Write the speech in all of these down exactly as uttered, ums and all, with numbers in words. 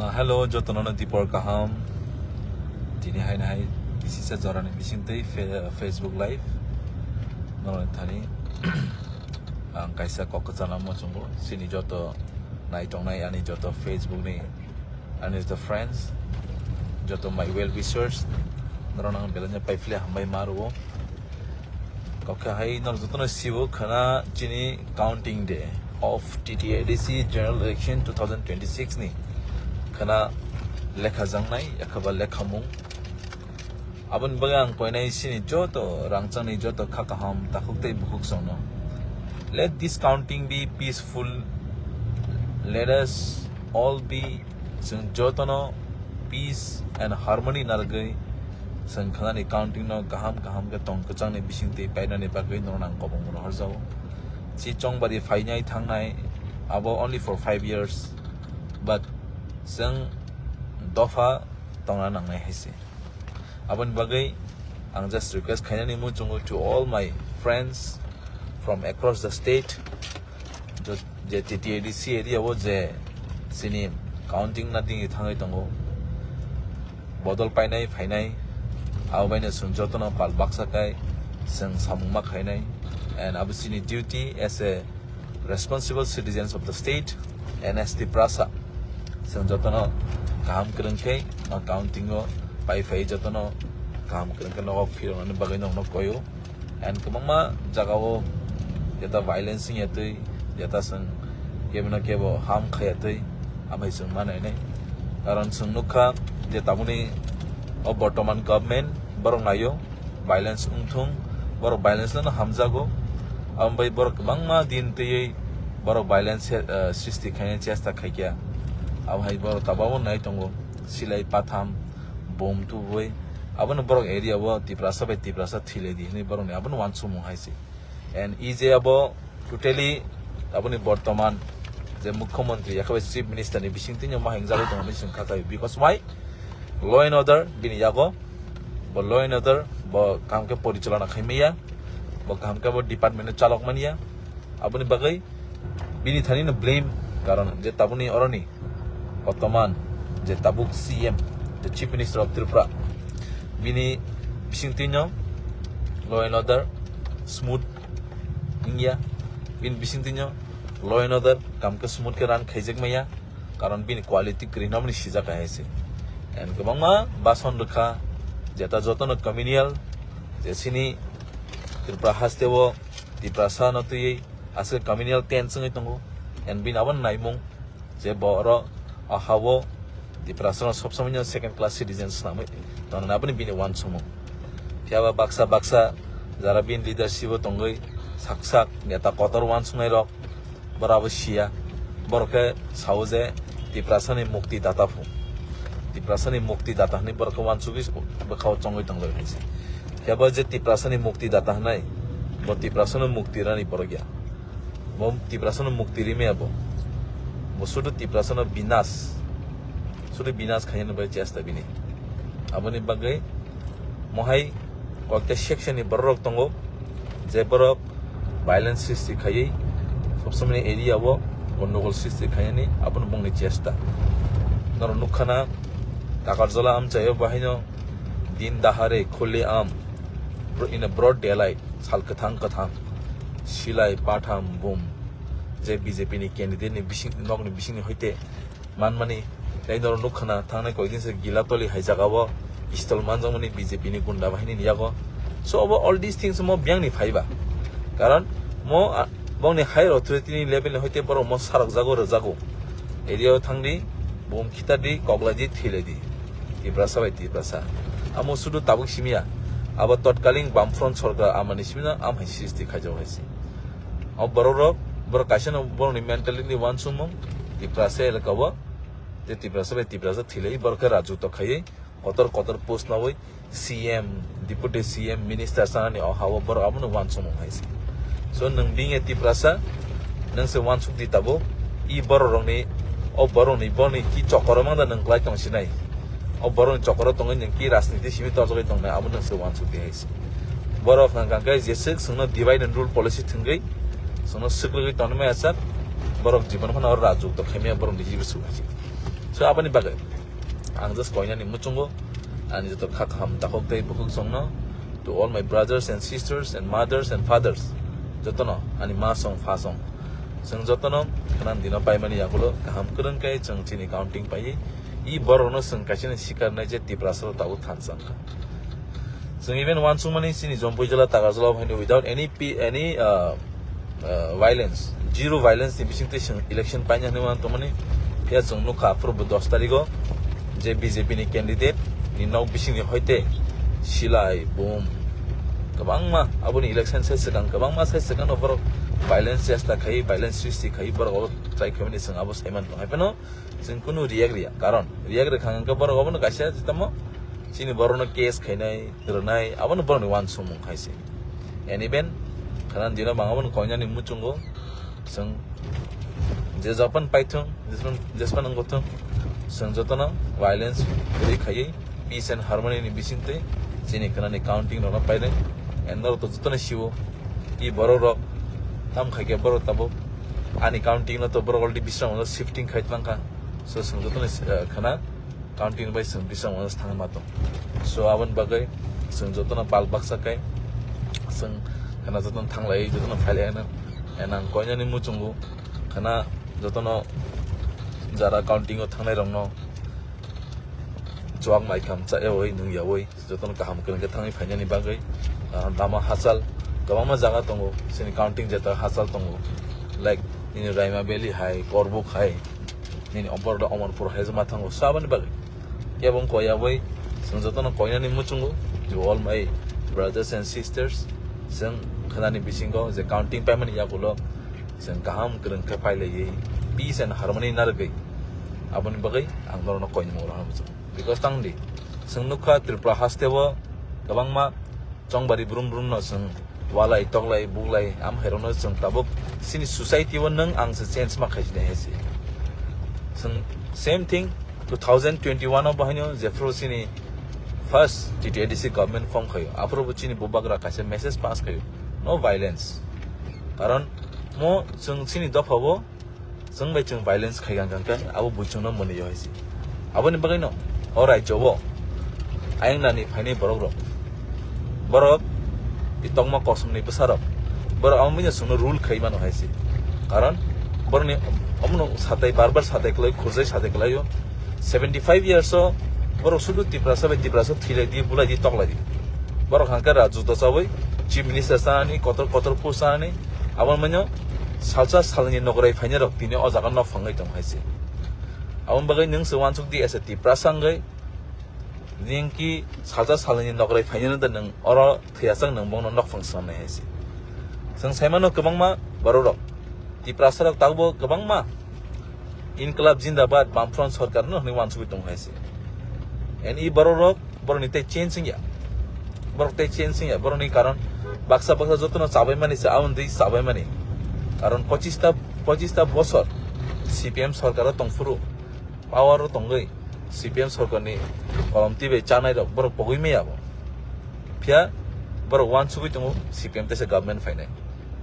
Ah, hello, jotono no dipor kaham. Tini hai nai kisisa jorani bisingtwi fe-, Facebook Live. Norok thani ang kaisa kok kwchana muchungo. Sini joto nai tongnai ani joto Facebook ni ani joto friends, joto my well wishers. Norok ang belanya paifle hambai maruo. Kok hai norok jotono sibo khana chini counting day of T T A D C general election two thousand twenty-six ni khana lekha jangnai, yakhaba lekhamung. Aboni bagwi ang koinai sini joto rangchakni joto kha kaham takhuk tei bukhuk songno. Let this counting be peaceful. Let us all be, chwng jotono peace and harmony narwgwi chwng khanani counting no kaham kaham khe tong kwchangni bisingtwi painani bagwi norok ang kobong rohorjago. Si chongbari phainai thangnai abo only for five years, but chwng dopha tongna nangnai hai se. Aboni bagwi ang just request khainani muchungo to all my friends from across the state, jo-, je T T A D C area o je chini counting na dingwi thangwi tongo, bodol painai phainai, abo baino chwng jotono pal baksa kai chwng samung ma khainai, and abo chini duty as a responsible citizens of the state, N S T Prasa. Chwng jotono kaham kwrwng khe ma counting o pai phai jotono kaham kwrwng khe nogo phiroknani bagwi nokno koyo. And kwbangma jagao jeta violence wngya twi, jeta chwng kebino kebo ham khaya twi, amai chwng ma nainai. Karon chwng nukha je tabukni o bortoman government borok naio, violence wngthung, borok violence no hamjago. Abo bai borok kwbangma din twiwi borok violence, eh, sristi khaina chesta khaikha. Abo hai borok tababo nai tongo, silai patham, bom tubui. Abono borok area o Tiprasa bai Tiprasa thilai di hinwi borokni abono uansukmung hai se. And E J abo totally aboni bortoman je mukhyamantri, yakhabai chief minister ni bisingtwi no ma hingjagwi tongo hinwi chwng kha khai. Because why? Law and order bini yago, bo law and order bo kaham khe porichalona khai manya, bo kaham khe bo department no chalok manya. Aboni bagwi bini thani no blame, karon je tabukni oroni bortoman je tabuk C M, the Chief Minister of Tripura, bini bisingtwi no law and order smooth wngya, bini bisingtwi no law and order kaham khe smooth khe run khaijak manya, karon bini quality kwrwi naboni sijak hai se. And kwbangma bason rwkha, jeta jotono communal, je sini Tripura haste o Tiprasa no twiwi aswk communal tense wngwi tongo, and bini abo naimung je bo oro o ha-o Tiprasa no sob somoi no second class citizen swnamwi tongnai, aboni bini uansukmung. Phiya ba baksa baksa jara bini leadership o tongwi sak sak neta kotor uansuknai rok, borok abo siya, borok khe sao je Tiprasa ni mukti data phu, Tiprasa ni mukti data hinwi borok khe uansugwi bwkhao chongwi tonglai hai se. Phiya ba je Tiprasa ni mukti data hinai, bo Tiprasa no mukti rani borok ya. Bo Tiprasano mukti rimaya bo. Bo sudu Tiprasano binas, sudu binas khaina bai chesta bini. Aboni bagwi mohai kokta section ni borok tongo, je borok violence sristi khaiwi sob somoi area o gondogol sristi khainani abono bongni chesta. Norok nukhana Takarjala amchaio bahaino din dahare khule am in a broad daylight. Sal kwthang kwthang, silai patham bum, je B J P ni candidate ni bising, nokni bisingni hoite manmani, tei norok nukha na thangnai koidin se Gilatoli hai jaga o stol manjakmani B J P ni gunda bahini ni yago. So obo all these things mo biyang ni phaiba, karon mo, ah, bongni higher authority ni level ni hoite borok mo sarok jago rwjago, area o thangdi, bum khitadi, koklaidi, thilaidi. Tiprasa bai Tiprasa. Amo sudu tabuk simiya. Abo totkaling Bamfront sorkar amani simina am hai sristi khaijak hai se. O borok rok, borok kaisa no borok ni mentality ni uansukmung Tiprasa elaka o, je Tiprasa bai Tiprasa thilai borok khe rajutwa khaiwi kotor kotor post nawi C M, Deputy C M, Minister sanani o ha o borok abono uansukmung hai se. So nwng being a Tiprasa, nwng se uansuk di tabuk, i borok rokni, o borok ni, borok ni ki chokoro mangda nwng klai tong sinai. O borok ni chokoro tongwi nwng ki rajniti simi torjagwi tongnai, abo nwng se uansuk di hai se. Borok hwnkha khe jeswk chwngno divide and rule policy thwngwi, chwngno swkrwgwi tongmani maya sak, borok jibon phano oro rajutwa khaimaya borok ni jibo su hai se. Aboni bagwi ang just koinani muchungo ani joto kha kaham takhuk tei bukhuk songno, to all my brothers and sisters and mothers and fathers, jotono ani ma song pha song, chwng jotono khwnani dino paimani yagulo kaham kwrwng khe chwng chini counting paiwi i borokno chwng kaisa ni sikar nai je Tiprasa o tabuk thansa wngkha. Chwng even uansukmani chini Jampui jila, Takarjala o haino without any P, any, uh, uh, violence, zero violence ni bisingtwi chwng election paina hinwi uansukmani. Phiya chwng nukha aphuru bo dos tarikh o je B J P ni candidate ni nok bisingni hoite silai, bom, kwbangma aboni election sai swkang, kwbangma sai swkang no borok violence chesta khai, violence sristi khai, borok abo try khaimani chwng abo saiman tong. Hai phano chwng kunu react riya, karon react rwkha hwnkhe borok obono kaisa tamo chini borokno case khainai, rwnai, abono borokni uansukmung hai se. And even khana dino bang abono koinani muchungo chwng je japan paithung, jespan, jespan wngkha thung, chwng jotono violence kwrwi khaiwi peace and harmony ni bisingtwi chini khanani counting rokno painai. And norok to jotono siwo, i borok rok tam khaikhe borok tabuk ani counting no to borok already bisrang shifting khai tongkha. So chwng jotono, eh, khana counting bai chwng bisrang thangma tong. So aboni bagwi chwng jotono pal baksa kai chwng khana jotono thanglai, jotono phailai ano. And ang koinani muchungo khana jotono jara counting o thangnai rokno chuak mai kham cha yawi nung yawi jotono kaham kwrwng khe thangwi phainani bagwi, ah, lama hachal kwbangma jaga tongo, chini counting jeta hachal tongo, like nini Raima Valley hai, Korbuk hai, nini Omporda Omonpur hai joma thango. So aboni bagwi kebo wng koya bai chwng jotono koinani muchungo, to all my brothers and sisters, chwng khwnani bisingo je counting paimani yagulo chwng kaham kwrwng khe pailaiwi peace and harmony narwgwi aboni bagwi ang norokno koinani muchungo. Because tangdi, chwng nukha Tripura haste o kwbangma chongbari brum brum no chwng walai, toklai, buklai, am hai rokno chwng tabuk chini society o nwng ang se change ma khaisini hai se. Chwng same thing two thousand twenty-one o bahaino jephru chini first T T A D C government form khaio, aphuru bo chini bubagra kaisa message pass khaio, "No violence." Karon mo chwng chini dopha o chwng bai chwng violence khai gang gang khe abo buchung no mwnwi hai se. Aboni bagwi no o rajyo o ayang nani phainai borok rok, borok i tongma kosom ni bwsa rok, borok amo bini chwngno rule khai mano hai se. Karon borok ni omono satai bar bar satai kwlai, khurjai satai kwlai o. Seventy five years o borok sudu Tiprasa bai Tiprasa thwilai di, bulai di, toklai di. Borok hangkhe ra juta chawi chief minister sanani, kotor kotor post sanani, abo manya salsa salni nokrai phainai rok tini o jaga nok phangwi tong hai se. Aboni bagwi nwng se uansuk di as a Tiprasa wngwi, nini ki salsa salni nokrai phainai da nwng oro thwiyasak nwng bongno nok phang swnamnai hai se. Chwng saimano kwbangma borok rok, Tiprasa rok tabukbo kwbangma Inklab Jindabad, Bamfront Sorkar no hwnwi uansugwi tongo hai se. And i borok rok, borok ni tei change wngya. Borok tei change wngya. Borok ni karon baksa baksa jotono chabai mani se, aboni tei chabai mani. Karon pochista, pochista bosor C P M sorkar o tongphuru, power o tongwi C P M sorkar ni kolom twi bai chanai rok borok pogwi maya bo. Phiya borok uansugwi tongo C P M teisa government phainai.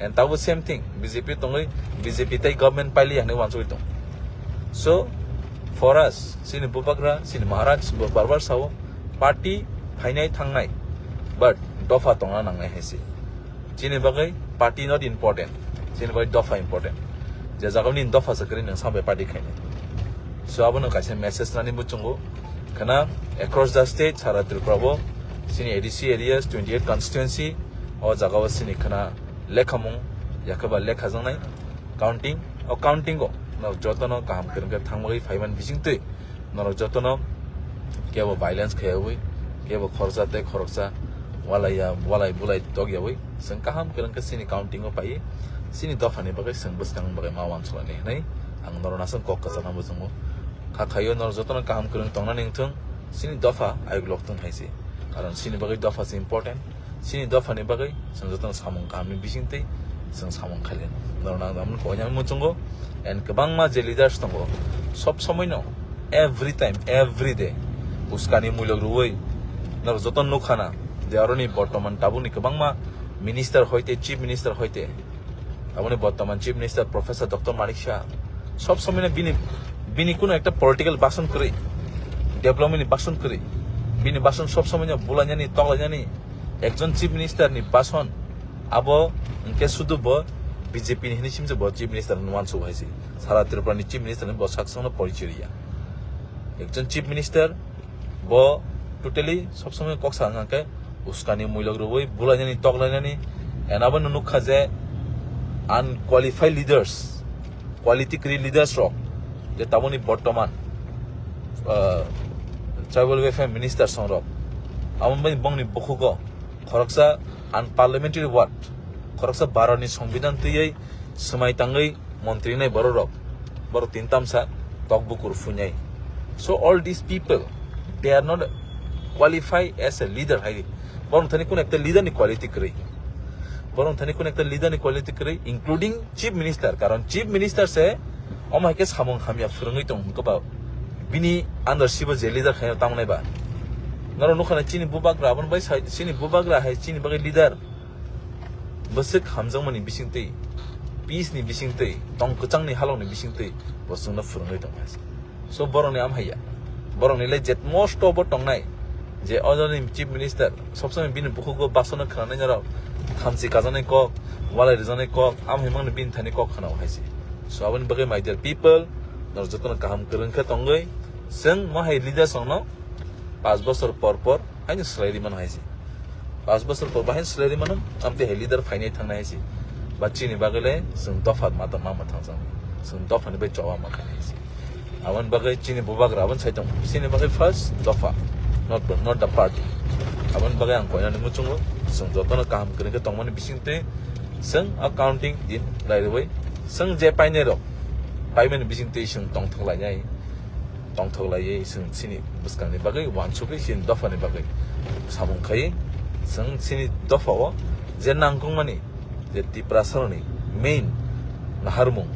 And tabuk same thing, B J P tongwi, B J P tei government paili hinwi uansugwi tong. So, for us, chini bubagra, chini Maharaj bo bar bar sao, party phainai thangnai, but dopha tongna nangnai hai se. Chini bagwi party not important, chini bagwi dopha important. Je jaga nini dopha se kwrwi nwng sambai party khainai. So, abono kaisa message nani muchungo. Khana across the state, sara Tripura bo, chini A D C areas, twenty eight constituency, o jaga o chini khana lekhamung, yakhaba lekha jangnai counting, o counting o norok jotono kaham kwrwng khe thangmagwi phaiman bisingtwi norok jotono kebo violence khayogwi, kebo khoroksa tei khoroksa walai ya, walai bulai tokyawi chwng kaham kwrwng khe chini counting o paiwi chini dophani bagwi chwng bwskangni bagwi ma uansuknani hinwi ang norok aswk kok kwchangma bujungo. Kha khaio norok jotono kaham kwrwng tongnani wngthung, chini dopha ayuk lok thung hai se. Karon chini bagwi dopha se important. Chini dophani bagwi chwng jotono samung kahamni bisingtwi chwng samung khailai. Norok nang damani koinani muchungo, and kwbangma je leaders tongo, sob somoino, every time, every day uskani muilok rwui norok jotono nukha na je aroni bortoman tabukni kwbangma minister hoite, chief minister hoite, aboni bortoman chief minister Professor Doctor Manik Saha sob somoino bini, Bini kuno ekta political bason kwrwi, development ni bason kwrwi, bini bason sob somoi no bulainani, toklainani, ekjon chief minister ni bason, abo hwnkhe sudu bo B J P ni hinwi simse bo chief minister hwnwi uansuk hai se. Sara Tripura ni chief minister ni bo sak songno porichoi riya. Ekjon chief minister bo totally sob somoi kok sa hwnkhe uskani muilok rwui bulainani, toklainani, and abo no nukha je unqualified leaders, quality kwrwi leaders rok je taboni bortoman, ah, tribal welfare minister song rok, abo bai bongni bukhugo khoroksa unparliamentary word, khoroksa Bharatni Songbidan twiwi swmai tangwi montri nai borok rok, borok tin tamsa tok bukur phuinai. So all these people, they are not qualify as a leader hai. Borok thani kun ekta leader ni quality kwrwi. Borok thani kun ekta leader ni quality kwrwi, including chief minister. Karon chief minister se omo hai khe samung hamya phwrwngwi tong hwnkhe ba bini under sibo je leader khaino tamo nai ba. Norok nukha na chini bubagra, aboni bai sai chini bubagra hai chini bagwi leader. Bwswk hamjakmani bisingtwi, peace ni bisingtwi, tong kwchangni halokni bisingtwi bo chwngno phwrwngwi tongkha. So borokni amhaiya, borokni le jet most of bo tongnai je ojoni chief minister sob somoi bini bukhugo basono khwnanai norok thamchi kajaknai kok, walai rwjaknai kok, amhai mangni bini thani kok khwnao hai se. So aboni bagwi my dear people, norok jotono kaham kwrwng khe tongwi chwng mo hai leaders rokno paanch bosor por por haino swlai ri mano hai se. Paanch bosor por bahaino swlai ri mano, amtwi hai leader phainai thangnai hai se. Ba chini bagwi le chwng dopha ma tong ma ma thangjak. Chwng dophani bai choba ma khainai hai se. Aboni bagwi chini bubagra aboni sai tong. Chini bagwi first dopha, not the, not the party. Aboni bagwi ang koinani muchungo chwng jotono kaham kwrwng khe tongmani bisingtwi chwng accounting din lai rwui chwng je painai rok paimani bisingtwi chwng tongthok lainai. Tongthok laiwi chwng chini bwskangni bagwi uansugwi chini dophani bagwi samung khai chwng chini dophao je nangkukmani je Tiprasarokni main naharmung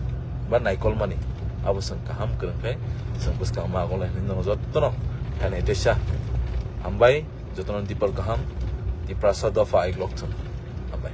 ba naikolmani abo chwng kaham kwrwng khe chwng bwskang ma gonglai hwnwi nono jotono khainai teisa hambai jotono dipal kaham Tiprasa dopha aiklok thung hambai.